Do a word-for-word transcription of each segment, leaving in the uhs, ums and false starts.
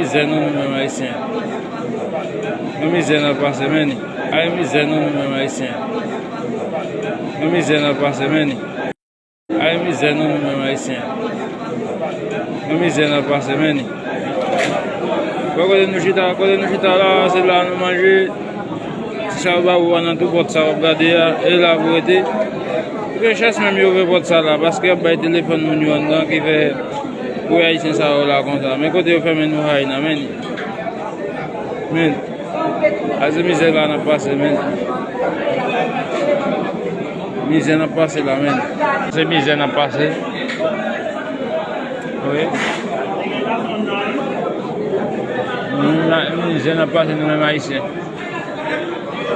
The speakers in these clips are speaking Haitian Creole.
Mizè nou, nou menm Ayisyen. Yon mizè n ap pase, men. Ay, mizè nou, nou menm Ayisyen. Yon mizè n ap pase, men. Ay, mizè nou, nou menm Ayisyen. Yon mizè n ap pase, men. Bon, kote nou chita, kote nou chita la, se la nou manje. Ti sa yo ba ou a nan tou pòt sa w ap gade a, e la pou rete. Gen chans menm yo ouvè pòt sa la, paske y ap bay telefòn moun yo anndan ki fè pou Ayisyen sa yo la konsa. Men kote yo fèmen nou hay nan, men. Men. A se mizè la n ap pase, men. Mizè n ap pase la, men. Se mizè n ap pase. Wi. Nou la, mizè n ap pase nou menm Ayisyen.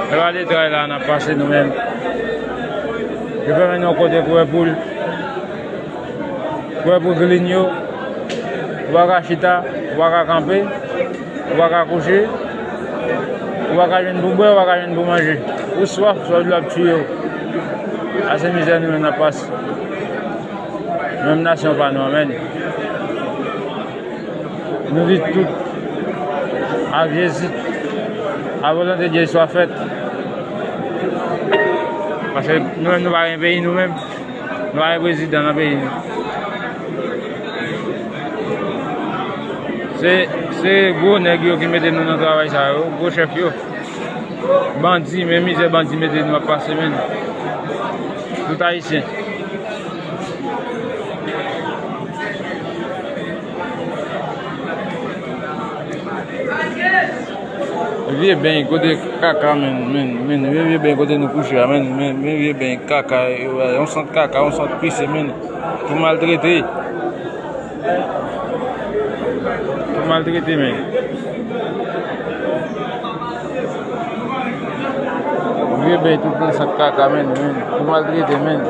E pa detray la n ap pase nou menm. Yo fèmen nou kote kwè poul. Kwè pou grenn yo, ou pa ka chita, ou pa ka kanpe, ou pa ka kouche, ou pa ka jwenn pou bwè, ou pa ka jwenn pou manje. Ou swaf, swaf dlo ap tiye w. A se mizè nou menm n ap pase. Menm nasyon pa nou an, men. Nou viv tout ak Jezi. A volonte Dye swa fèt. Paske nou menm nou pa gen peyi nou menm. Nou pa gen prezidan nan peyi nou. Se, se gwo nèg yo ki mete nou nan travay sa yo, gwo chèf yo. Bandi, men mizè bandi mete nou ap pase, men. Tout Ayisyen. Vye beny kote kaka, men, men, men, vye, vye beny kote nou kouche a, men, men, men, vye beny kaka, yon sant kaka, yon sant pise, men, pou maltrete. Pou maltrete, men. Vye beny tout nan sant kaka, men, men, pou maltrete, men.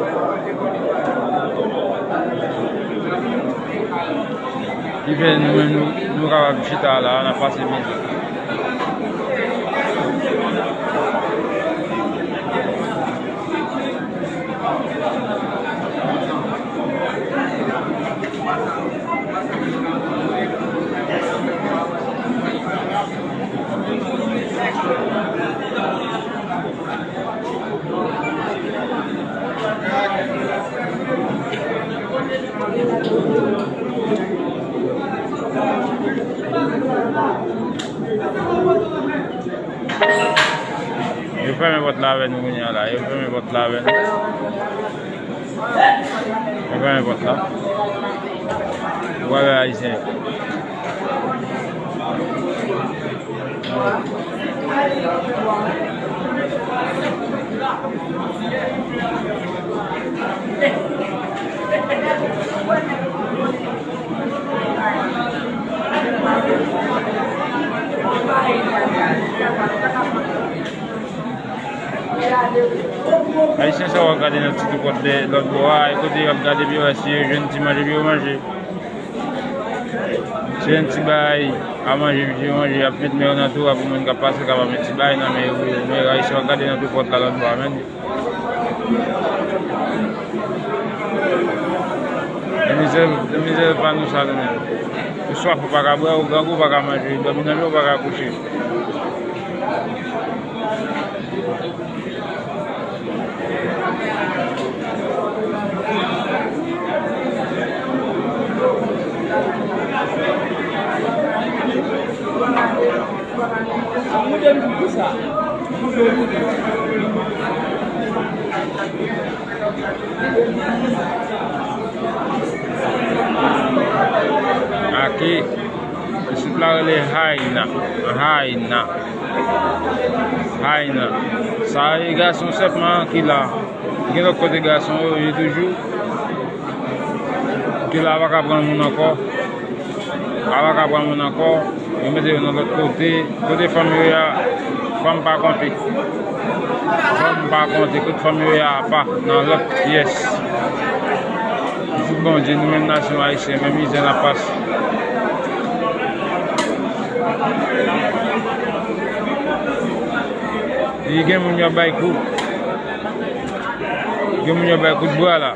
Ki fè nou menm nou, nou kapab chita la, n ap pase mizè. Yo fèmen pòt la avè nou kounye a la. Yo fèmen pòt la avè nou. Yo fèmen pòt la. Yo pral wè Ayisyen yo. Ayisyen sa w ap gade nan ti tou pòt lè lòt bò a, e kote y ap gade pou yo wè si yo jwenn ti manje pou yo manje. Si jwenn ti bagay a manje pou yo manje, y ap met men yo nan tou a pou moun k ap pase kapab met ti bagay nan men yo pou yo. Men Ayisyen w ap gade nan tou pòt la lòt bò a, men. Nan mizè, nan mizè pa nou sa nou menm. Ou swaf ou pa ka bwè, ou grangou ou pa ka manje, dòmi nan men ou pa ka kouche. Ake, isit la rele Hayna. Hayna. Hayna. Sa e gason sèlman ki la. Gen lòt kote gason yo ye toujou. Ke la pa ka pran moun ankò. La pa ka pran moun ankò. Yo mete yo nan lòt kote. Kote fanm yo ye a, fanm pa konte. Fanm pa konte. Kote fanm yo ye a, apa nan lòt pyès. Pitit Bondye, nou menm nasyon ayisyen, men mizè n ap pase. E gen moun y ap bay kou. Gen moun y ap bay kout bra la.